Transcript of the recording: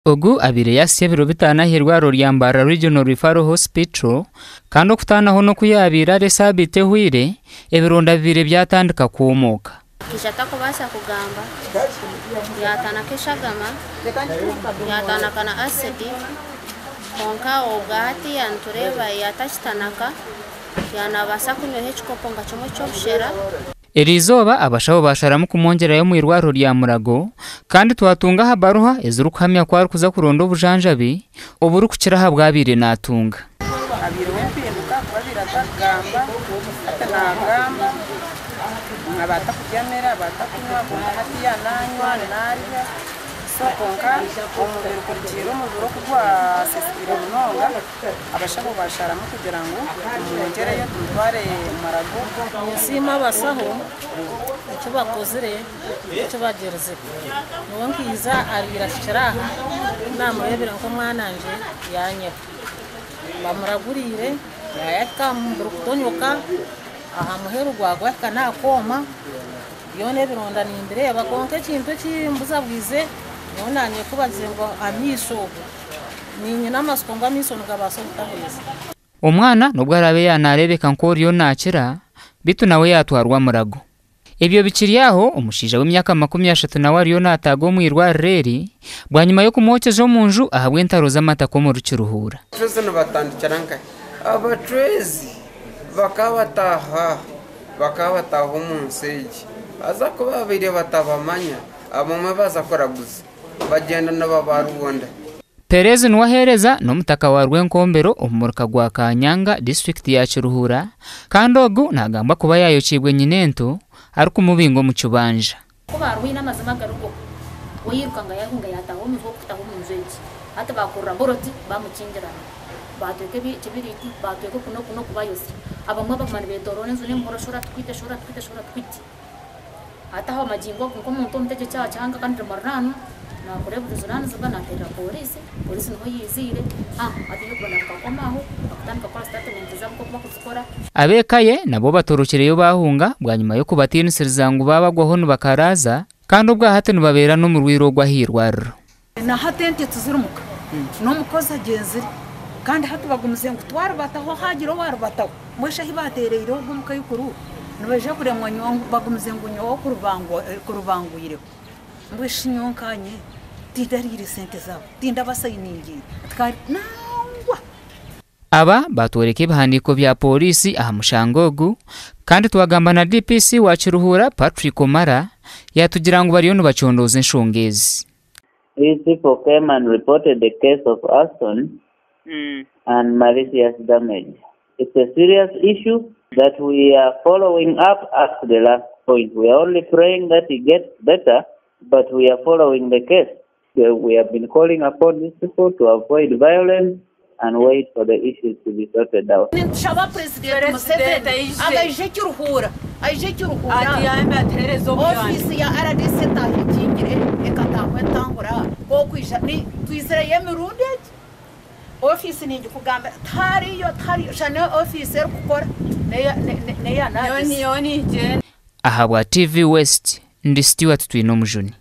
Ogu abaire yaahitsya ebiro bitaano ah'eirwariro rya Mbarara Regional Referral Hospital kandi okutaanaho n'oku yaabaire ari esaabiiti ehwaire, ebironda bibaire byatandika kwomooka. Akaija atakubaasa kugamba, yaatanaka eshagama, yaatanaka na asidi, kwonka obwa hatiiya nitureeba yaatakitanaka, yaanabaasa kunywaho ekikopo nka kimwe ky'obushera. Eriizooba abashaho baasharamu kumwongyerayo omu irwariro rya Murago kandi twatunga aha baruha ezirikuhamya ku arikuza kuronda obujanjabi oburikukira aha bwabaire naatunga. Habaireho empinduka kuba abaire atakugamba hati nagamba, aba atakurya mere aba atakunywa kwonka hatiiya nanywa narya. So kwonka omubiri kurugiirira omubiri oku gwasisikiire munonga, abashaho basharamu kugira ngu tumwongyereyo tumutware Murago. Ninsiima abasaho eki bakozire n'eki bagyerize. Nyowe nkaija abaire ahikire aha, ku naamureebire nk'omwana wangye yaanyeba. Bamuraguriire yaahika aha mubiri kutonyoka, aha muheru gwahika n'aha kooma. Byona ebironda nimbireeba kwonka ekintu ekimbuzabwize nyowe naanye ku bagizire ngu amaisho, niinyine amatsiko ngu amaisho nigabaasa obutahweza. Omwana n'obu araabe yaanaareebeka nk'oriyo naakira, beitu nawe yaatwarwa Murago. Ebyo bikiri aho, omushaija w'emyaka 30 nawe ariyo naataaga omu irwariro eri bwanyima y'okumwokyeza omu nju ahabw'entaro z'amataka omuri Kiruhura. Abacwezi nibatandikira nkahi? Abacwezi bakaba bataaha Bakaba bataaha omu nsi egi, haza ku baabaire batabamanya, abamwe baza kuraguza, bagyenda nibabarunda. Perez niwe aheereza n'omutaka wa Rwenkombero omu muruka gwa Kanyanga, disiturikiti ya Kiruhura kandi ogu nagambwa kuba yayokiibwe nyinento arikumubinga omu kibanja. Ku baarwaine amazima agarigo, we yairukanga yaahunga yaataaha omu nju okutaha omu nju egi. Hati baakurura boroti baamukingirana. Baatweka ekibiriiti, baatweka oku n'oku n'oku bayosya. Abamwe baguma nibeetooroora enju n'emihoro shoora tukwite, shoora tukwite, shoora tukwite. Hati aho magingo ago nk'omuntu omutegyeki aha kyanga kandi ndi muriraanwa, naakora obujunaanizibwa naateerera pooriisi, pooriisi niho yaiziire, hati eby'okurwana bikakoma aho, bakatandika kukora sitatimenti zaabo nk'oku barikuzikora. Ab'eka ye nabo batorokireyo baahunga bwanyima y'okubatiinisiriza ngu baabagwaho nibakaraaza kandi obwahati nibabeera n'omurwaire ogwo ah'eirwariro. Na hati ente tiziri muka, n'omukozi agyenzire kandi hati bagumize ngu twarubataho haagira owaarubataho mbwenu shi ahi baateereire ogwo omukaikuru nibaija kuremwa nyowe bagumize ngu nyowe okurubangwireho mbwenu shi nyowe nkaanye tindariire sente zaabo tindabasayiningiire nangwa. Aba baatworeka ebihandiiko bya Pooriisi aha mushango ogu kandi twagamba na DPC wa Kiruhura, Patrick Omara yaatugira ngu bariyo nibacondooza enshonga ezi. These people came and reported a case of arson and malicious damage. It's a serious issue that we are following up up to the last point. We are only praying that he gets better but we are following the case. We have been calling upon these people to avoid violence and wait for the issues to be sorted out. Nitushaba Purezidenti Museveni aije Kiruhura, aije Kiruhura ofiisi ya rdc etaahe ekingire ekataaho entangura okwija twizireyo emirundi egi ofiisi ningikugambira tihariyo tihariyo shana ofiisi erikukora neya NAADS. Ahabwa TV West, ndi Stuart Twinomujuni.